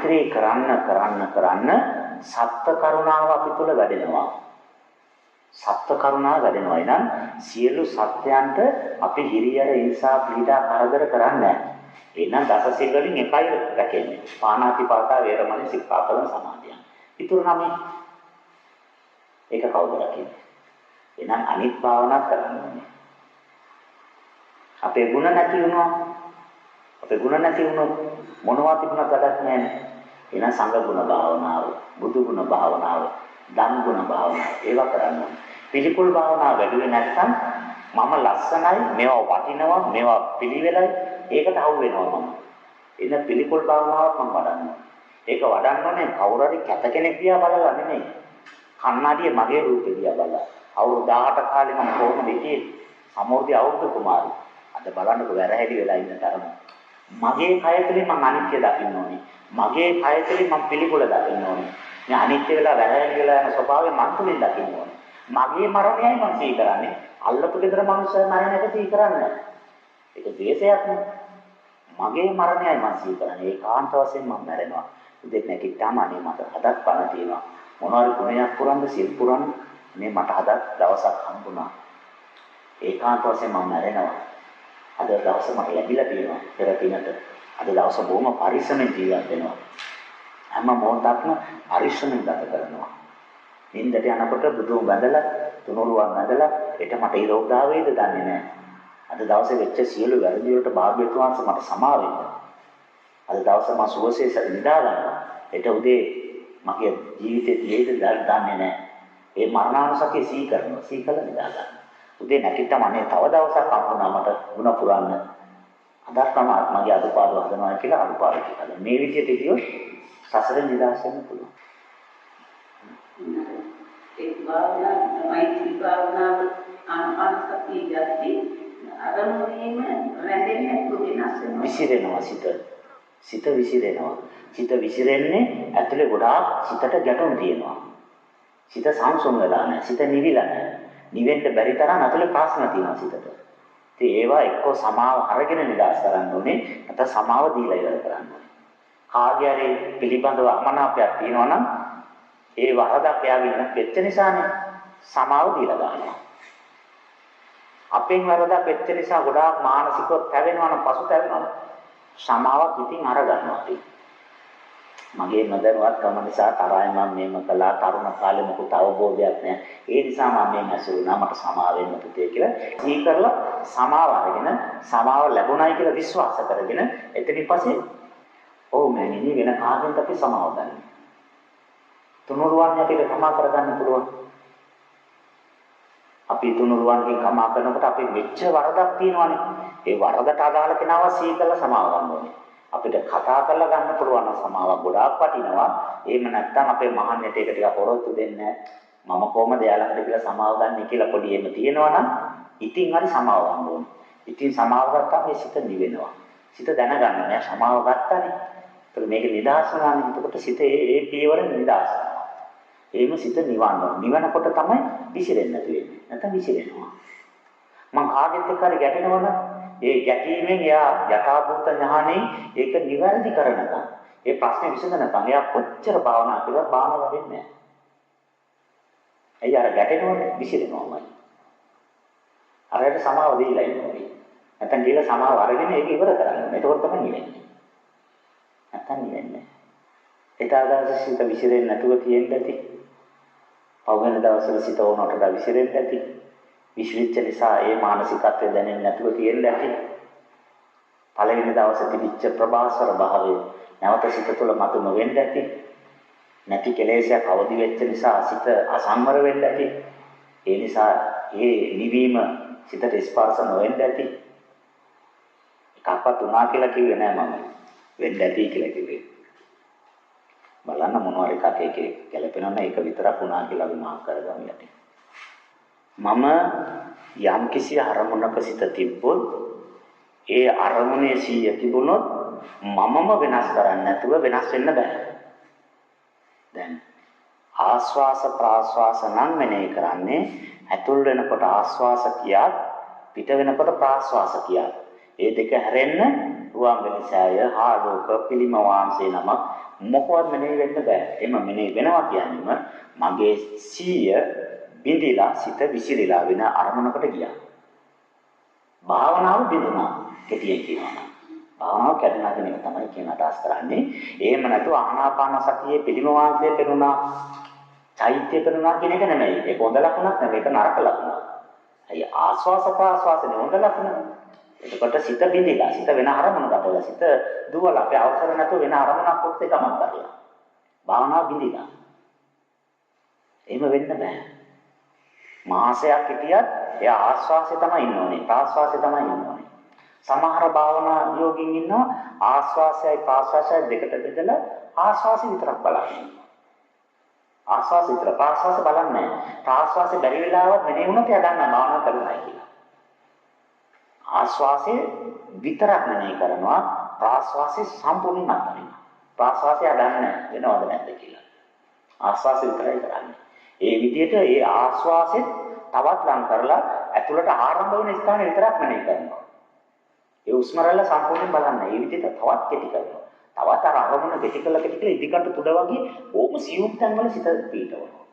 මෛත්‍රී කරන්න කරන්න කරන්න සත්ව කරුණාව අපි තුල වැඩෙනවා. සත්ව කරුණාව වැඩෙනවා. එහෙනම් සියලු සත්‍යයන්ට අපි හිරියර හිංසා පීඩා කරදර කරන්නේ නැහැ. එහෙනම් දස සිල් වලින් එකයි රැකෙන්නේ. පාණාතිපාතා වේරමණී සික්ඛාපදං සමාදියාමි. ඉතුරු නමේ ඒක කවුද රකින්නේ? එහෙනම් අනිත් භාවනා කරන්න ඕනේ. අපේ ගුණ නැති වුණා. අපේ ගුණ නැති වුණොත් මොනවා තිබුණත් වැඩක් නැහැ. එහෙනම් සංඝ ගුණ භාවනාව, බුදු ගුණ භාවනාව, ධම් ගුණ භාවනාව ඒවා කරන්න ඕනේ. පිළිකුල් භාවනාව වැඩි වෙන්නේ නැත්නම් මම ලස්සනයි, මේවා වටිනවා, මේවා පිළිවෙලයි, ඒකට අවු වෙනවා මම. එන පිළිකුල් භාවනාවක් මම වඩන්න ඕනේ. ඒක වඩන්න ඕනේ කවුරු හරි කැත කෙනෙක් දිහා බලලා නෙමෙයි. කන්නඩියේ මගේ රූපෙ දිහා බලලා. අවුරුදු 18 කාලේ මම කොහොමද හිටියේ? සමෝධි අවුරුදු කුමාරි. අද බලන්නකෝ වැරහැලි වෙලා ඉන්න තරම. මගේ කය තුළින් මං අනිත්‍ය දකින්න ඕනේ. මගේ කය තුළින් මං පිළිකුල දකින්න ඕනේ. මේ අනිත්‍ය වෙලා වැරහැලි වෙලා යන ස්වභාවය මං තුළින් දකින්න ඕනේ. මගේ මරණයයි මං සිහි කරන්නේ. අල්ලපු ගෙදර මනුස්සය මරණ එක සිහි කරන්නේ නැහැ. ඒක ද්වේෂයක් නේ. මගේ මරණයයි මං සිහි කරන්නේ. ඒකාන්ත වශයෙන් මං මැරෙනවා. උදේ නැගිට්ටාම අනේ මට හදක් පණ තියෙනවා. මොනවාරි ගුණයක් පුරන්න සිල් පුරන්න මේ මට හදක් දවසක් හම්බුණා. ඒකාන්ත වශයෙන් මං මැරෙනවා. අද දවස මට ලැබිලා තියෙනවා පෙර පිනට. අද දවස බොහොම පරිස්සමෙන් ජීවත් වෙනවා. හැම මොහොතක්ම පරිස්සමෙන් ගත කරනවා. නින්දට යනකොට බුදුන් වැඳලා තුනුරුවන් වැඳලා හෙට මට ඒ රෝග ආවේද දන්නේ නැහැ. අද දවසේ වෙච්ච සියලු වැරදි වලට භාග්‍යවතුන් වහන්සේ මට සමා වෙන්න. අද දවසේ මම සුවසේ නිදා ගන්නවා. හෙට උදේ මගේ ජීවිතේ තියෙයිද දන්නේ නැහැ. ඒ මරණානුසතිය සිහි කරනවා. සිහි කළා නිදා ගන්නවා. උදේ නැගිට්ටම අනේ තව දවසක් හම්බුණා මට ගුණ පුරන්න. අදත් මම මගේ අදුපාඩු හදනවා කියලා අදුපාඩු කියලා. මේ විදිහට ගියොත් සසරෙන් නිදහස් වෙන්න පුළුවන්. ඒ භාවනාව මෛත්‍රී භාවනාව ආනාපාන සතිය යද්දී අරමුණේම රැඳෙන්නේ නැතුව වෙනස් වෙනවා. විසිරෙනවා සිත. සිත විසිරෙනවා. සිත විසිරෙන්නේ ඇතුලේ ගොඩාක් සිතට ගැටුම් තියෙනවා. සිත සංසුන් වෙලා නැහැ. සිත නිවිලා නැහැ. නිවෙන්න බැරි තරම් ඇතුලේ ප්‍රශ්න තියෙනවා සිතට. ඉතින් ඒවා එක්කෝ සමාව අරගෙන නිදහස් කරන්න ඕනේ, නැත්නම් සමාව දීලා ඉවර කරන්න ඕනේ. කාගේ හරි පිළිබඳව අමනාපයක් තියෙනවා නම් ඒ වරදක් එයාගෙන් වෙච්ච නිසානේ සමාව දීලා දානවා. අපෙන් වරදක් වෙච්ච නිසා ගොඩාක් මානසිකව තැවෙනවා නම් පසුතැවෙනවා නම් සමාවක් ඉතින් අරගන්නවා අපි. මගේ නොදැනුවත්කම නිසා තරහයි මම මේම කළා, තරුණ කාලේ මොකුත් අවබෝධයක් නැහැ. ඒ නිසා මම මේම ඇසුරුණා, මට සමාව වෙන්න පුතේ කියලා සිහි කරලා සමාව අරගෙන සමාව ලැබුණයි කියලා විශ්වාස කරගෙන එතනින් පස්සේ ඔව් මෑණියනි වෙන කාගෙන්ද අපි සමාව ගන්නේ? තුනුරුවන් අපිට කමා කරගන්න පුළුවන්. අපි තුනුරුවන්ගෙන් කමා කරනකොට අපි වෙච්ච වරදක් තියෙනවානේ. ඒ වරදට අදාළ කෙනාව සිහි කරලා සමාව ගන්න ඕනේ. අපිට කතා කරලා ගන්න පුළුවන් නම් සමාවක් ගොඩාක් වටිනවා. එහෙම නැත්නම් අපේ මහන්නට ඒක ටිකක් පොරොත්තු දෙන්න. මම කොහමද එයා ළඟට කියලා සමාව ගන්න කියලා පොඩි එහෙම තියෙනවා නම් ඉතින් හරි සමාව ගන්න ඕනේ. ඉතින් සමාව ගත්තාම මේ සිත නිවෙනවා. සිත දැනගන්න නෑ සමාව ගත්තානේ. ඒතර මේක නිදහස් වුණානේ. එතකොට සිත ඒ පියවර නිදහස් වෙනවා. එහෙම සිත නිවන්න ඕනේ. නිවනකොට තමයි විසිරෙන්නේ නැතු වෙන්නේ. නැත්නම් විසිරෙනවා. මං කාගෙත් එක්ක හරි ගැටෙනවනම් ඒ ගැටීමෙන් එයා යථාභූත ඥානෙයි ඒක නිවැරදි කරනකම් ඒ ප්‍රශ්නේ විසඳනකම් එයා කොච්චර භාවනා කළත් භාවනාව වෙන්නේ නැහැ. ඇයි අර ගැටෙනවනේ විසිරෙනවමයි. අරයට සමාව දීලා ඉන්න ඕනේ. නැත්නම් ගිහලා සමාව අරගෙන ඒක ඉවර කරන්න ඕනේ. එතකොට තමයි නිවෙන්නේ. නැත්නම් නිවෙන්නේ නැහැ. එදා දවසේ සිත විසිරෙන්නේ නැතුව තියෙන්න ඇති. පහුවෙන දවස්වල සිත ඕනට වඩා විසිරෙන්න ඇති. විසිරිච්ච නිසා ඒ මානසිකත්වය දැනෙන්නේ නැතුව තියෙන්න ඇති. පළවෙනි දවසේ තිබිච්ච ප්‍රභාස්වර භාවය නැවත සිත තුළ මතු නොවෙන්න ඇති. නැති කෙලෙසයක් අවදි වෙච්ච නිසා සිත අසංවර වෙන්න ඇති. ඒ නිසා ඒ නිවීම සිතට ස්පර්ශ නොවෙන්න ඇති. එකක්වත් උනා කියලා කිව්වේ නෑ මම. වෙන්න ඇති කියලා කිව්වේ. බලන්න මොනවා හරි එකක් ඒකේ ගැලපෙනවනම් ඒක විතරක් උනා කියලා අපි මාක් කරගමු යටි. මම යම්කිසි අරමුණක සිත තිබ්බොත් ඒ අරමුණේ සිහිය තිබුණොත් මමම වෙනස් කරන්නේ නැතුව වෙනස් වෙන්න බෑ. දැන් ආස්වාස ප්‍රාස්වාස නම් මෙනෙහි කරන්නේ ඇතුල් වෙනකොට ආස්වාස කියාත් පිට වෙනකොට ප්‍රාස්වාස කියාත් ඒ දෙක හැරෙන්න රුවන්වැලි සෑය, ආලෝක, පිළිම වහන්සේ නමක් මොකවත් මෙනෙහි වෙන්න බෑ. එම මෙනෙහි වෙනවා කියන්නේම මගේ සීය බිඳිලා සිත විසිරීලා වෙන අරමුණකට ගියා. භාවනාව බිඳුණා කෙටියෙන් කියනවා නම්. භාවනාව කැඩුනා කියන එක තමයි කියන අදහස් කරන්නේ. එහෙම නැතුව ආනාපාන සතියේ පිළිම වහන්සේ පෙනුණා, චෛත්‍ය පෙනුණා කියන එක නෙමෙයි. ඒක හොඳ ලකුණක් නෙමෙයි. ඒක නරක ලකුණක්. ඇයි ආස්වාස ප්‍රාස්වාසනේ හොඳ ලකුණ. එතකොට සිත බිඳිලා, සිත වෙන අරමුණකට වෙලා, සිත දුවලා අපේ අවසර නැතුව වෙන අරමුණක් ඔස්සේ ගමන් කරලා. භාවනාව බිඳිලා. එහෙම වෙන්න බෑ. මාසයක් හිටියත් එයා ආස්වාසය තමයි ඉන්න ඕනේ, ප්‍රාස්වාසය තමයි ඉන්න ඕනේ. සමහර භාවනා යෝගින් ඉන්නවා ආස්වාසයයි ප්‍රාස්වාසයයි දෙකට බෙදලා ආස්වාසය විතරක් බලන්නේ. ආස්වාසය විතර ප්‍රාස්වාසය බලන්නේ නැහැ. ප්‍රාස්වාසය බැරි වෙලාවත් මෙනෙහි වුණොත් එයා දන්නවා භාවනා කරුණයි කියලා. ආස්වාසය විතරක් මෙනෙහි කරනවා, ප්‍රාස්වාසය සම්පූර්ණයෙන්ම අත්හරිනවා. ප්‍රාස්වාසය දන්නේ නැහැ වෙනවද නැද්ද කියලා. ආස්වාසය විතරයි කරන්නේ. ඒ විදිහට ඒ ආස්වාසෙත් තවත් ලං කරලා ඇතුළට ආරම්භ වෙන ස්ථාන විතරක් මෙනෙහි කරනවා. ඒ උස්ම රැල්ල සම්පූර්ණයෙන් බලන්න. ඒ විදිහට තවත් කෙටි කරනවා. තවත් අර අරමුණ කෙටි කරලා කෙටි කරලා ඉදිකට තුඩ වගේ බොහොම සියුම් තැන්වල සිත පීඩවනවා.